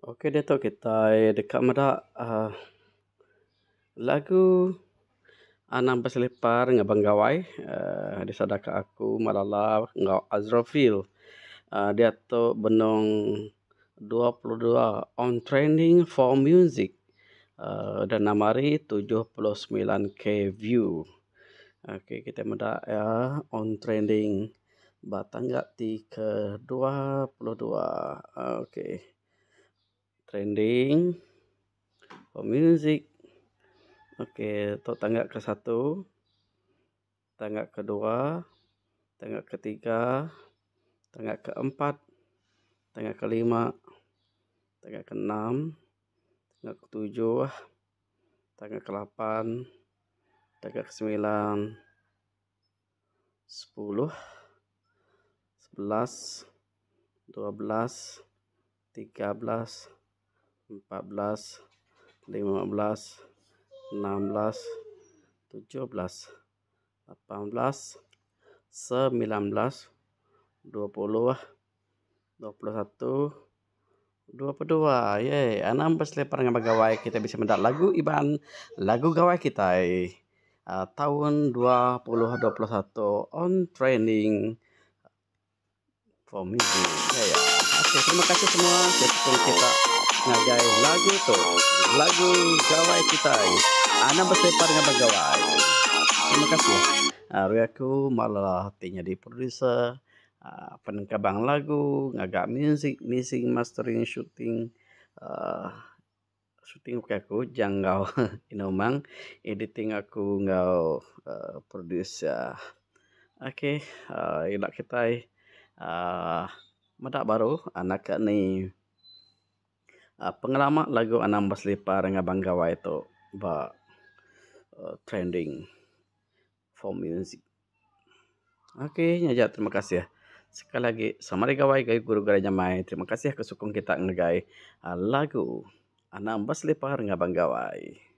Ok diatu kitai deka meda uhh lagu Anang Beselipar Ngabang Gawai uhh disadaka aku Malala enggau Azrafil uhh diatu benung 22 on trending for music uhh udah enam hari 79k view. Ok kitai meda iya on trending ba tangga ti ke 22 ok trending music ok tu tangga ke satu tangga kedua tangga ketiga tangga keempat tangga kelima tangga keenam tangga ketujuh tangga kelapan tangga kesemilan sepuluh 11 12 13 14 15 16 17 18 19 20 21 22. Yay! Anang beselipar ngabang gawai kitai bisi meda lagu Iban lagu gawai kitai uhh taun 2021 on trending for music. Ya ya. Okey, terima kasih semua sukong kita ngagai lagu tu. Lagu gawai kitai. Anang beselipar ngabang gawai. Terima kasih. Ari aku malah ti nyadi producer uhh penengkebang lagu, ngaga music, mixing, mastering, shooting uhh shooting ukai aku jang enggau inu umang editing aku enggau uhh producer. Okey uhh ila kitai uhh meda baru anak ke ni uhh pengelama lagu Anang Beselipar Ngabang Gawai tu ba trending for music. Okey nya aja terima kasih. Sekali agi selamat hari gawai gayu guru gayu nyamai. Terima kasih ke sukung kita ngagai lagu Anang Beselipar Ngabang Gawai.